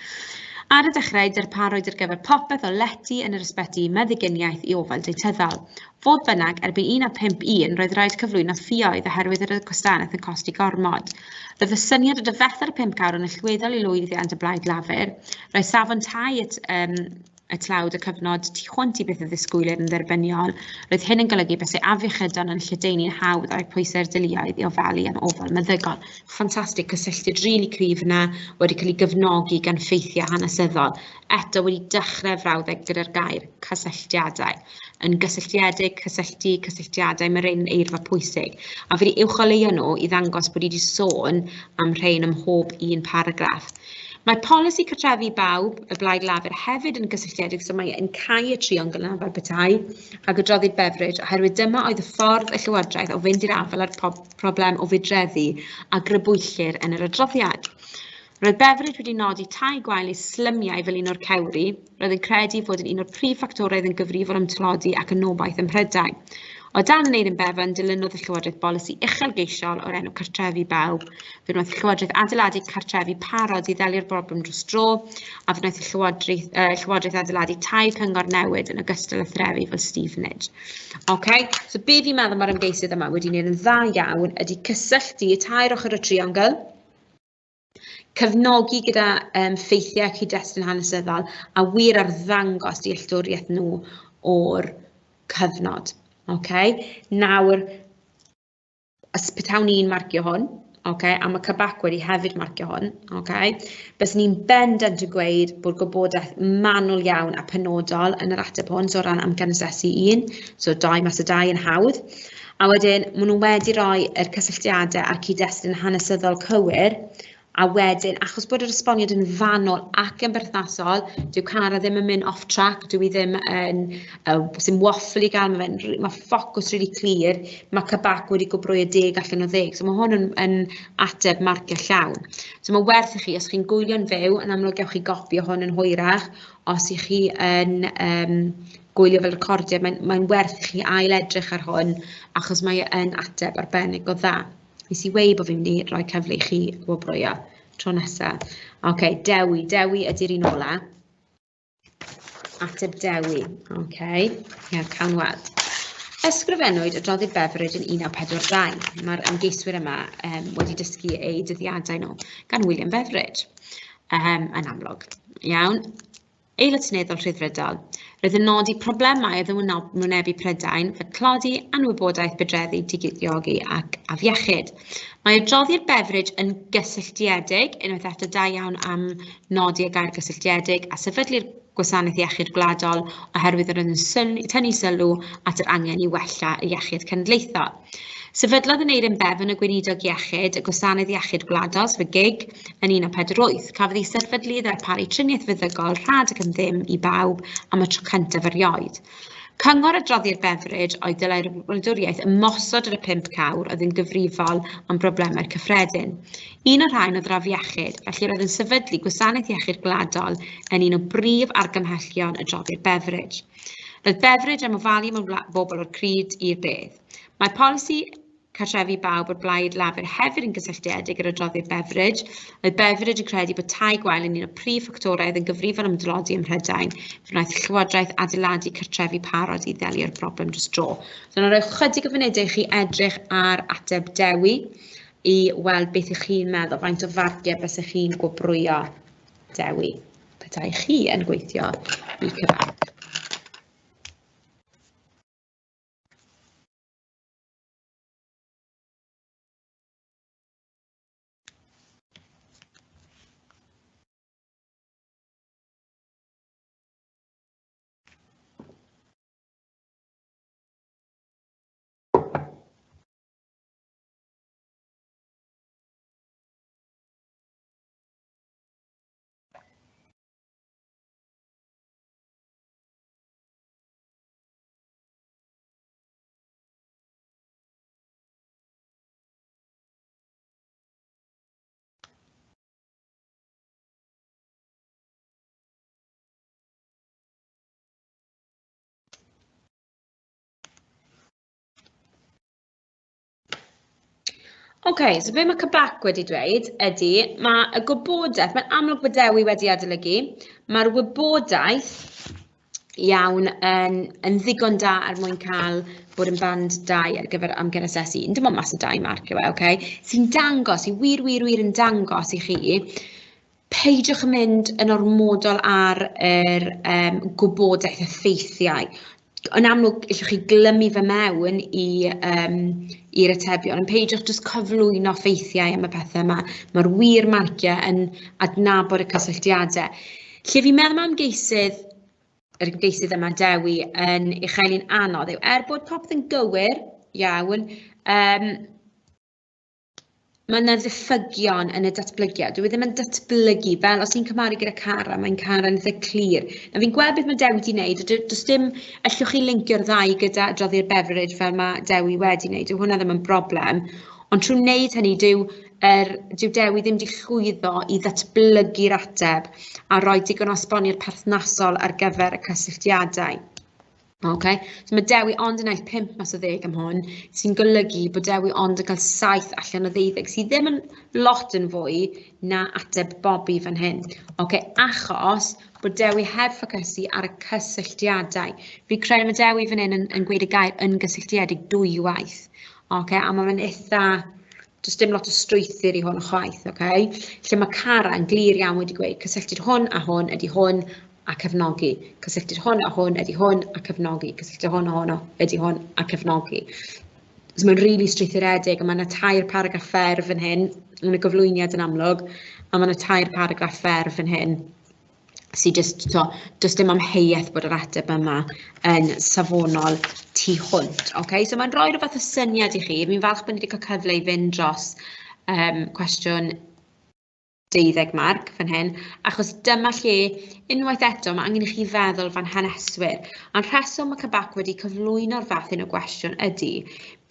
Ar y dechrau, darparwyd ar gyfer popeth o lety yn yr ysbyty meddyginiaeth i ofal deintyddol. Fodd bynnag, erbyn 1951, roedd rhaid cyflwyno ffioedd oherwydd yr oedd y gwasanaeth yn costi gormod. Roedd y syniad o difetha'r 5 cawr yn allweddol i lwyddiant y Blaid Lafur. Roedd safon tai y tlawd y cyfnod tu hwnt i beth y ddisgwylir yn dderbyniol. Roedd hyn yn golygu bysai afiechydon yn lledaenu'n hawdd ar pwysau'r deuluoedd i ofalu am ofal meddygol. Ffantastig, cysylltiad rili cryf yna, wedi cael ei gefnogi gan ffeithiau hanesyddol. Eto wedi dechrau frawddeg gyda'r gair cysylltiadau. Yn gysylltiedig, cysylltu, cysylltiadau, mae rhain yn eirfa pwysig. A fi wedi uwcholeuo nhw i ddangos bod i wedi sôn am rhain ym mhob un paragraff. Mae polisi cartrefi bawb y Blaid Lafur hefyd yn gysylltiedig, so mae yn cau y triongl yna fel petai, ag adroddiad Beveridge, oherwydd dyma oedd y ffordd y Llywodraeth o fynd i'r afael â'r problem o fudreddi a grybwyllir yn yr adroddiad. Roedd Beveridge wedi nodi tai gwael neu slymiau fel un o'r cewri, roedd yn credu fod yn un o'r prif ffactorau oedd yn gyfrifol am tlodi ac anobaith ym Mhrydain. O dan Aneurin Bevan, dilynodd y Llywodraeth bolisi uchelgeisiol o'r enw Cartrefi Bawb. Fe wnaeth y Llywodraeth adeiladu cartrefi parod i ddelio'r broblem dros dro, a fe wnaeth y Llywodraeth, Llywodraeth adeiladu tai cyngor newydd yn ogystal â threfi fel Stevenage. Okay? So be fi'n meddwl mae'r ymgeisydd yma wedi gwneud yn dda iawn ydy cysylltu y tair ochr y triongl, cefnogi gyda ffeithiau a cyd-destun hanesyddol a wir arddangos dealltwriaeth nhw o'r cyfnod. Okay? Nawr, os petawn i'n marcio hwn, okay, a mae Cybac wedi hefyd marcio hwn, okay, byswn i'n bendant yn gweud bod gwybodaeth manwl iawn a penodol yn yr ateb hwn, so o ran amcan asesu 1, so 2 mas o 2 yn hawdd. A wedyn, maen nhw wedi rhoi yr cysylltiadau a'r cyd-destun hanesyddol cywir, a wedyn, achos bod yr esboniad yn fanwl ac yn berthnasol, dyw Cara ddim yn mynd off track, dyw hi ddim yn, sy'n waffle i gael, mae fe'n ma ffocws really clir, mae Cybac wedi gwobrwyo 10 allan o 10, so mae hwn yn, yn ateb marcio llawn. So mae werth i chi, os chi'n gwylio'n fyw, yn amlwg gewch chi gopi o hwn yn hwyrach, os i chi yn gwylio fel recordiad, mae'n mae werth i chi ail edrych ar hwn, achos mae yn ateb arbennig o dda. Nes i wei bod fi'n mynd i roi cyfle i chi wobrwyo tro nesa. Oce, Dewi. Dewi ydy'r un ola. Ateb Dewi. Oce, ia, cawn weld. Ysgrifennwyd adroddiad Beveridge yn 1942. Mae'r ymgeiswyr yma wedi dysgu eu dyddiadau nhw gan William Beveridge, yn amlwg. Iawn. Aelod Seneddol Rhyddfrydol. Roedd yn nodi problemau oedd yn wynebu Prydain fel tlodi, anwybodaeth, budreddi, digidiogi ac afiechyd. Mae adroddiad Beveridge yn gysylltiedig, unwaith eto da iawn am nodi y gair gysylltiedig, a sefydlu'r Gwasanaeth Iechyd Gwladol oherwydd yr oedd yn tynnu sylw at yr angen i wella yr iechyd cenedlaethol. Sefydlodd Aneurin Bevan y Gweinidog Iechyd y Gwasanaeth Iechyd Gwladol, sef y gig, yn 1948. Cafodd ei sefydlu i ddarparu triniaeth feddygol rhad ac am ddim i bawb am y tro cyntaf erioed. Cyngor adroddiad Beveridge oedd dylai'r wladwriaeth ymosod ar y pump cawr oedd yn gyfrifol am broblemau'r cyffredin. Un o'r rhain oedd yr afiechyd, felly roedd yn sefydlu Gwasanaeth Iechyd Gwladol yn un o brif argymhellion adroddiad Beveridge. Roedd Beveridge am ofalu am y bobl o'r crud i'r bedd. Mae polisi cartrefi bawb o'r Blaid Lafur hefyd yn gysylltiedig â'r adroddiad Beveridge. Roedd Beveridge yn credu bod tai gwael yn un o'r prif ffactorau oedd yn gyfrifol am dlodi ym Mhrydain. Fe wnaeth y Llywodraeth adeiladu cartrefi parod i ddelio â'r broblem dros dro. So, na roi chydig o funudau i chi edrych ar ateb Dewi i weld beth ych chi'n meddwl, faint o farciau bysych chi'n gwobrwyo Dewi petai chi yn gweithio i Cyfarch. OK, so be mae Cybac wedi dweud ydy, mae y gwybodaeth, mae'n amlwg bod Dewi wedi adolygu, mae'r wybodaeth iawn yn, yn ddigon da er mwyn cael bod yn band 2 ar gyfer amgen asesu. Dim ond mas o 2 marc yw e, okay? Sy'n dangos, i wir, wir, wir yn dangos i chi, peidiwch yn mynd yn ormodol ar yr gwybodaeth, y ffeithiau. Yn amlwg, allwch chi glymu fe mewn i, i'r atebion, ond peidiwch jyst cyflwyno ffeithiau am y pethau yma. Mae'r wir marciau yn adnabod y cysylltiadau. Lle fi'n meddwl mae ymgeisydd, yr ymgeisydd yma, Dewi, yn ei chael hi'n anodd yw, er bod popeth yn gywir iawn, Mae yna ddiffygion yn y datblygiad. Dyw e ddim yn datblygu fel os ni'n cymharu gyda Cara, mae'n Cara'n eitha clir. Na fi'n gweld beth mae Dewi 'di wneud, does dim, allwch chi lincio'r ddau gyda adroddiad Beveridge fel mae Dewi wedi wneud, dyw hwnna ddim yn broblem. Ond trwy wneud hynny, dyw, dyw Dewi ddim wedi llwyddo i ddatblygu'r ateb a rhoi digon o esboniad perthnasol ar gyfer y cysylltiadau. Ok, so mae Dewi ond yn ennill 5 mas o 10 am hwn, sy'n golygu bod Dewi ond yn cael 7 allan o 12, sydd ddim yn lot yn fwy na ateb Bobby fan hyn. Ok, achos bod Dewi heb ffocysu ar y cysylltiadau. Fi credu mae Dewi fan hyn yn, yn gweud y gair yn gysylltiedig dwywaith. Ok, a mae fe'n eitha... Does dim lot o strwythur i hwn chwaith, ok? Lle mae Cara yn glir iawn wedi gweud cysylltiad hwn a hwn ydy hwn, a cefnogi. Cysylltiad hwn a hwn ydy hwn a cefnogi. Cysylltiad hwn a hwn ydy hwn a cefnogi. So mae'n rili strwythuredig a mae yna tair paragraff fer fan hyn, yn y gyflwyniad yn amlwg, a mae yna tair paragraff fer fan hyn sydd jyst, to, does dim amheuaeth bod yr ateb yma yn safonol tu hwnt. Okay? So mae'n rhoi rhyw fath o syniad i chi. Fi'n falch bod ni wedi cael cyfle i fynd dros cwestiwn 12 marc fan hyn, achos dyma lle, unwaith eto, mae angen i chi feddwl fan haneswyr. A'n rheswm mae CBAC wedi cyflwyno'r fath hyn o gwestiwn ydy,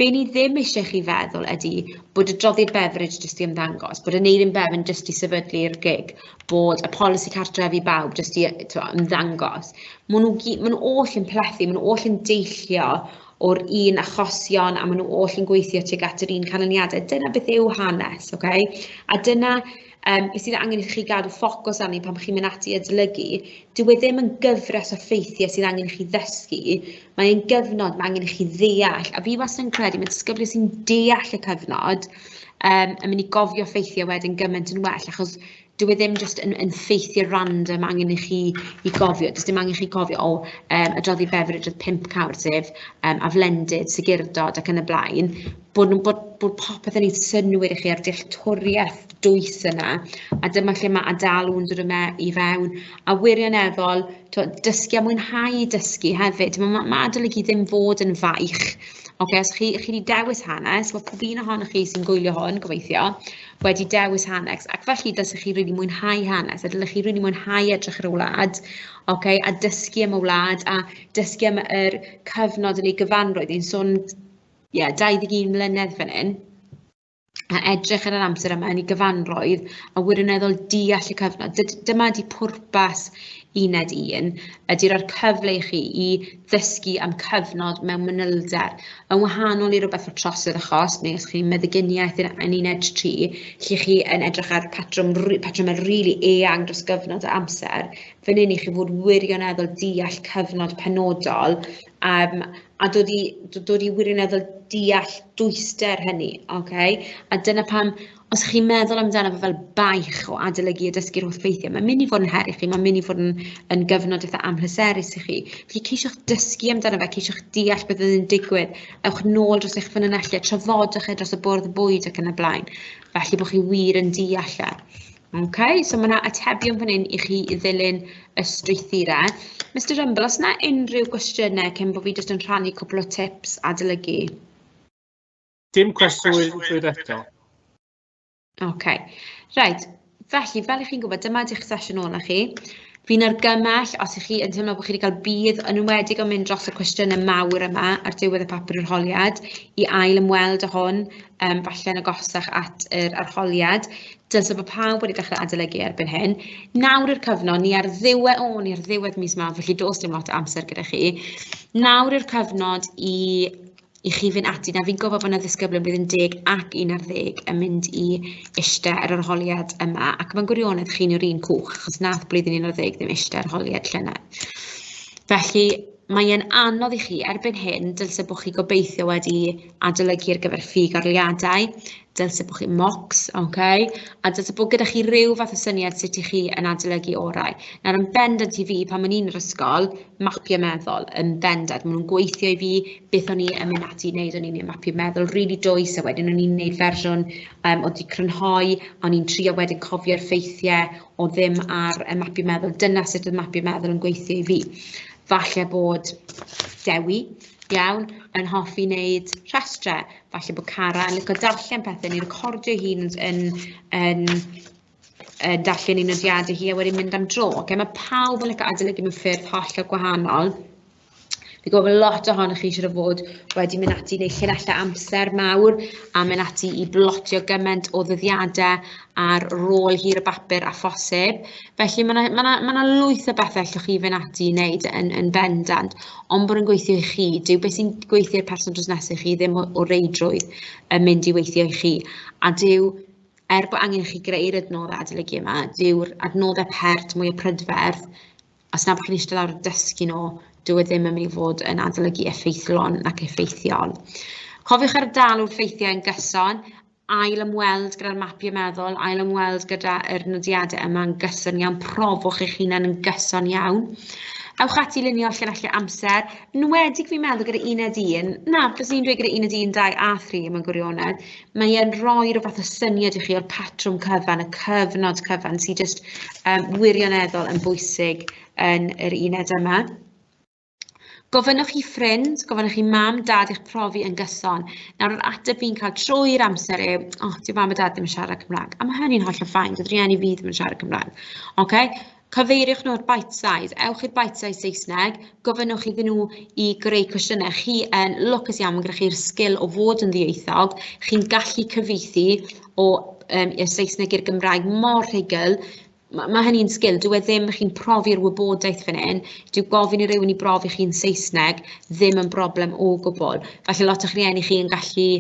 be ni ddim eisiau chi feddwl ydy bod y droddiad Beveridge jyst i ymddangos, bod Aneurin Bevan jyst i sefydlu'r gig, bod y polisi cartrefi bawb jyst i ymddangos. Maen nhw, maen nhw oll yn plethu, maen nhw oll yn deillio o'r un achosion a maen nhw oll yn gweithio tuag at yr un canlyniadau. Dyna beth yw hanes, okay? A dyna beth sydd angen i chi gadw ffocws arni pan chi'n mynd ati i adolygu. Dyw e ddim yn gyfres o ffeithiau sydd angen i chi ddysgu, mae'n gyfnod mae angen i chi ddeall. A fi wastad yn credu, mae disgyblion sy'n deall y cyfnod yn mynd i gofio ffeithiau wedyn gymaint yn well, achos dyw e ddim jyst yn, yn ffeithiau random angen i chi i gofio. Does dim angen i chi gofio, o, adroddi Beveridge oedd 5 cawr, sef aflendid, segurdod ac yn y blaen. Bod, nhw, bod, bod popeth yn ei synnwyr i chi a'r dealltwriaeth dwys yna. A dyma lle mae adalw'n dod yma i fewn. A wirioneddol, to, dysgu a mwynhau dysgu hefyd. Mae ma, ma adolygu ddim fod yn faich. Oce, os chi, chi wedi dewis hanes, wel pob un ohonoch chi sy'n gwylio hwn, gobeithio, wedi dewis hanes, ac felly dylsech chi rili mwynhau hanes, a dylech chi rili mwynhau edrych ar y wlad, okay, a dysgu am y wlad, a dysgu am yr cyfnod yn ei gyfanrwydd. Ni'n sôn, ie, yeah, 21 mlynedd fan hyn, a edrych ar yr amser yma yn ei gyfanrwydd, a wirioneddol deall y cyfnod. Dyma ydi pwrpas uned 1, ydy rhoi'r cyfle i chi i ddysgu am cyfnod mewn manylder, yn wahanol i rywbeth fel trosedd a chosb, neu os chi'n meddyginiaeth yn uned 3, lle chi yn edrych ar patrwm, patrymau rili eang dros gyfnod o amser, fan hyn i chi fod wirioneddol deall cyfnod penodol, a dod i, dod i wirioneddol deall dwyster hynny, okay? A dyna pam, os chi'n meddwl amdano fe fel baich o adolygu a dysgu'r holl ffeithiau, mae'n mynd i fod yn her i chi, mae'n mynd i fod yn, yn gyfnod eitha amhleserus i chi. Felly ceisiwch dysgu amdano fe, ceisiwch deall beth oedd yn digwydd, ewch nôl dros eich ffynonellau, trafodwch e dros y bwrdd bwyd ac yn y blaen, felly bod chi wir yn deall e. Okay, so mae yna atebion fan hyn i chi i ddilyn y strwythurau. Mr Rumble, os yna unrhyw gwestiynau cyn bod fi jyst yn rhannu cwpl o tips adolygu? Dim cwestiwn trwy'r eto. OK. Reit, felly, fel ych chi'n gwybod, dyma ydych sesiwn ola chi. Fi'n argymell, os ych chi yn teimlo bod chi wedi cael budd, yn enwedig o mynd dros y cwestiynau mawr yma ar diwedd y papur arholiad, i ail ymweld â hwn, falle yn agosach at yr arholiad. Dylse bod pawb wedi dechrau adolygu erbyn hyn. Nawr yw'r cyfnod, ni ar ddiwedd, o, ni ar ddiwedd mis Mawrth, felly does dim lot o amser gyda chi. Nawr yw'r cyfnod i i chi fynd ati. Na, fi'n gwybod bod yna ddisgyblion blwyddyn 10 ac 11 yn mynd i eistedd ar yr arholiad yma, ac mewn gwirionedd chi'n yw'r un cwch, achos nath blwyddyn 11 ddim eistedd ar arholiad llynedd. Felly, mae e'n anodd i chi erbyn hyn, dylse bod chi gobeithio wedi adolygu ar gyfer ffug arholiadau, dylse bod chi mocks, okay? A dylse bod gyda chi ryw fath o syniad sut i chi yn adolygu orau. Nawr, yn bendant i fi, pan o'n i'n yr ysgol, mapio meddwl yn bendant. Maen nhw'n gweithio i fi beth o'n i yn mynd ati i wneud. O'n i'n gwneud mapio meddwl rili dwys, a wedyn o'n i'n gwneud fersiwn oedd 'di crynhoi, o'n i'n trio wedyn cofio'r ffeithiau o ddim ar y mapio meddwl. Dyna sut oedd mapio meddwl yn gweithio i fi. Falle bod Dewi iawn, yn hoffi wneud rhestrau. Falle bod Cara yn licio darllen pethau neu recordio hun yn darllen ei nodiadau hi a wedyn mynd am dro. Okay? Mae pawb yn licio adolygu mewn ffyrdd hollol gwahanol. Fi'n gwybod bod lot ohonoch chi siŵr o fod wedi mynd ati i wneud llinellau amser mawr a mynd ati i blotio gymaint o ddyddiadau ar rôl hir y bapur a phosib. Felly mae 'na ma' 'na ma' 'na lwyth o bethau allwch chi fynd ati i wneud yn bendant, ond bod yn gweithio i chi. Dyw beth sy'n gweithio i'r person drws nesaf i chi ddim o reidrwydd yn mynd i weithio i chi. A dyw, er bod angen i chi greu'r adnoddau adolygu yma, dyw'r adnoddau pert mwyaf prydferth, os na bod chi'n eistedd lawr a dysgu nhw, dyw e ddim yn mynd i fod yn adolygu effeithlon nac effeithiol. Cofiwch ardalw'r ffeithiau yn gyson, ail ymweld gyda'r mapiau meddwl, ail ymweld gyda'r nodiadau yma yn gyson iawn, profwch eich hunain yn gyson iawn. Ewch ati i lunio llinellau amser, yn enwedig fi'n meddwl gyda uned 1, na, fyswn i'n dweud gyda uned 1, 2 a 3 mewn gwirionedd, mae e'n rhoi rhyw fath o syniad i chi o'r patrwm cyfan, y cyfnod cyfan, sy'n jyst wirioneddol yn bwysig yn yr uned yma. Gofynnwch i ffrind, gofynnwch i mam, dad eich profi yn gyson. Nawr, yr ateb fi'n cael trwy'r amser yw, o, oh, dyw mam a dad ddim yn siarad Cymraeg. A mae hynny'n hollol fine, dydy rhieni fi ddim yn siarad Cymraeg. Okay? Cyfeiriwch nhw at bite size, ewch i'r bite size Saesneg, gofynnwch iddyn nhw i greu cwestiynau. Chi yn lwcus iawn, mae gyda chi'r sgil o fod yn ddieithog, chi'n gallu cyfieithu o i'r Saesneg i'r Gymraeg mor rhugl. Ma' hynny'n sgil, dyw e ddim, chi'n profi'r wybodaeth fan hyn, dyw gofyn i rywun i brofi chi'n Saesneg ddim yn broblem o gwbl. Falle lot o'ch rhieni chi yn gallu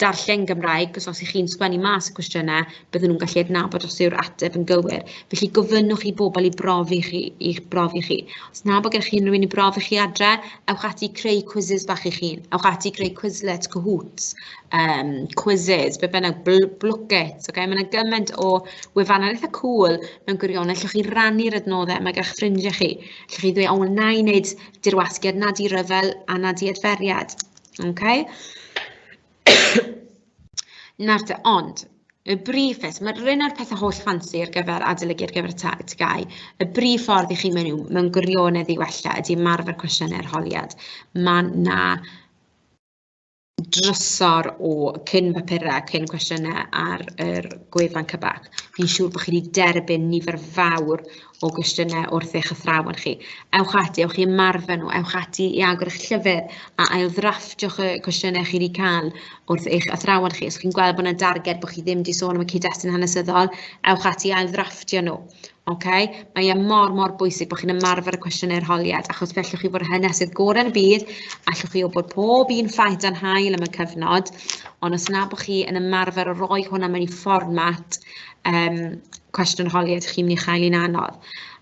darllen Gymraeg, os ych chi'n sgwennu mas y cwestiynau, bydden nhw'n gallu adnabod os yw'r ateb yn gywir. Felly gofynnwch i bobl i brofi chi, i'ch brofi chi. Os na bod gennych chi unrhyw un i brofi chi adre, ewch ati i creu quizzes bach i'ch hun. Ewch ati i creu Quizlet, Kahoots, quizzes, be bynnag, Blooket. Okay? Mae yna gymaint o wefannau eitha cool mewn gwirionedd. Allwch chi rannu'r adnoddau yma gyda'ch ffrindiau chi. Allwch chi ddweud, o, wel, na i wneud dirwasgiad, na di ryfel a na di adferiad. Okay? Nawr te, ond, y brif beth, mae'r un o'r pethau holl ffansi ar gyfer adolygu ar gyfer y TGAU, y brif ffordd i chi mewn gwirionedd i wella ydy ymarfer cwestiynau arholiad. Mae 'na drysor o cyn bapurau, cyn cwestiynau ar yr gwefan CBAC. Fi'n siŵr bod chi wedi derbyn nifer fawr o gwestiynau wrth eich athrawon chi. Ewch ati, ewch i ymarfer nhw, ewch ati i agor eich llyfr a ailddraftiwch y cwestiynau chi wedi cael wrth eich athrawon chi. Os chi'n gweld bod yna darged bod chi ddim wedi sôn am y cyd-destun hanesyddol, ewch ati i ailddrafftio nhw. Okay? Mae e mor, mor bwysig bod chi'n ymarfer y cwestiynau arholiad, achos fe allwch chi fod yr hanesydd gorau yn y byd, allwch chi wybod pob un ffaith dan haul am y cyfnod, ond os na bod chi yn ymarfer o roi hwnna mewn i fformat cwestiwn arholiad, chi'n mynd i chael un anodd.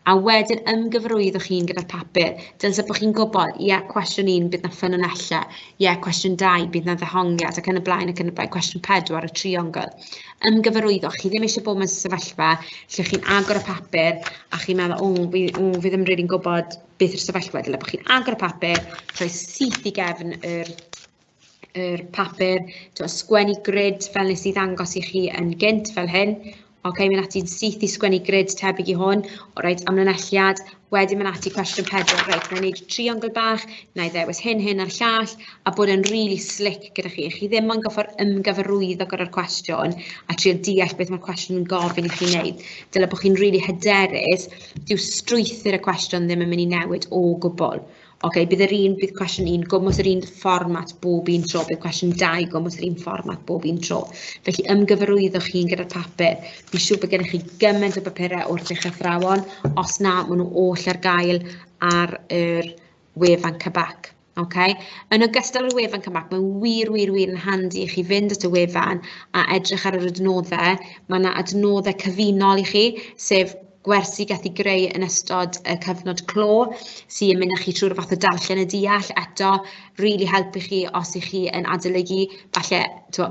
A wedyn ymgyfarwyddwch chi'n gyda'r papur. Dylse bod chi'n gwybod, ie, cwestiwn 1, bydd na ffynonellau, ie, cwestiwn 2, bydd na ddehongliad, ac yn y blaen, ac yn y blaen, cwestiwn 4, y triongl. Ymgyfarwyddwch, chi ddim eisiau bod mewn sefyllfa lle chi'n agor y papur a chi'n meddwl, o, fi ddim rili'n gwybod beth yw'r sefyllfa. Dyle bod chi'n agor y papur, rhoi syth i gefn yr papur, sgwennu grid fel nes i ddangos i chi yn gynt fel hyn. Ok, mynd ati'n syth i sgwennu grid tebyg i hwn. O, reit, amlinelliad. Wedyn mynd ati cwestiwn 4. Reit, na i wneud triongl bach, na i ddewis hyn, hyn a'r llall, a bod yn really slick gyda chi. Chi ddim ond gorfod ymgyfarwyddo gyda'r cwestiwn a trio deall beth mae'r cwestiwn yn gofyn i chi wneud. Dyle bod chi'n really hyderus, dyw strwythur y cwestiwn ddim yn mynd i newid o gwbl. Ok, bydd yr un, bydd cwestiwn 1 gwmws yr un fformat bob un tro, bydd cwestiwn 2 gwmws yr un fformat bob un tro. Felly ymgyfarwyddwch chi'n gyda'r papur. Fi'n siŵr bod gennych chi gymaint o bapurau wrth eich athrawon. Os na, maen nhw oll ar gael ar yr wefan CBAC. Okay? Yn ogystal â'r wefan CBAC, mae'n wir, wir, wir yn handi i chi fynd at y wefan a edrych ar yr adnoddau. Mae yna adnoddau cyfunol i chi, sef gwersi gath i greu yn ystod y cyfnod clo, sy'n mynd â chi trwy'r fath o darllen a deall eto, really helpu chi os ych chi yn adolygu, falle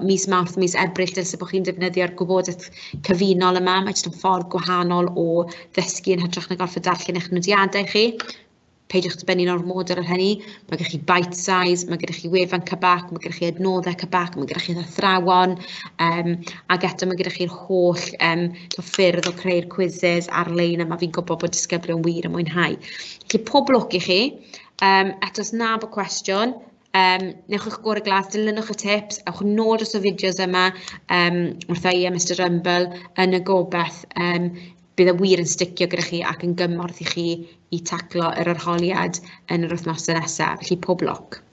mis Mawrth, mis Ebrill, dylse bod chi'n defnyddio'r gwybodaeth cyfunol yma, mae jyst yn ffordd gwahanol o ddysgu yn hytrach na gorfod darllen eich nodiadau chi. Peidiwch dibynnu'n ormodol ar hynny. Mae gennych chi bite size, mae gennych chi wefan CBAC, mae gennych chi adnoddau CBAC, mae gennych chi'r athrawon, ac eto mae gennych chi'r holl ffyrdd o creu'r quizzes ar-lein yma fi'n gwybod bod disgyblion wir yn mwynhau. Felly pob lwc i chi. Eto, os na bod cwestiwn, newch eich gorau glas, dilynwch y tips, ewch nôl dros y fideos yma wrtha i a Mr Rumble yn y gobaith bydd e wir yn sticio gyda chi ac yn gymorth i chi i taclo yr arholiad yn yr wythnosau nesaf. Felly pob lwc.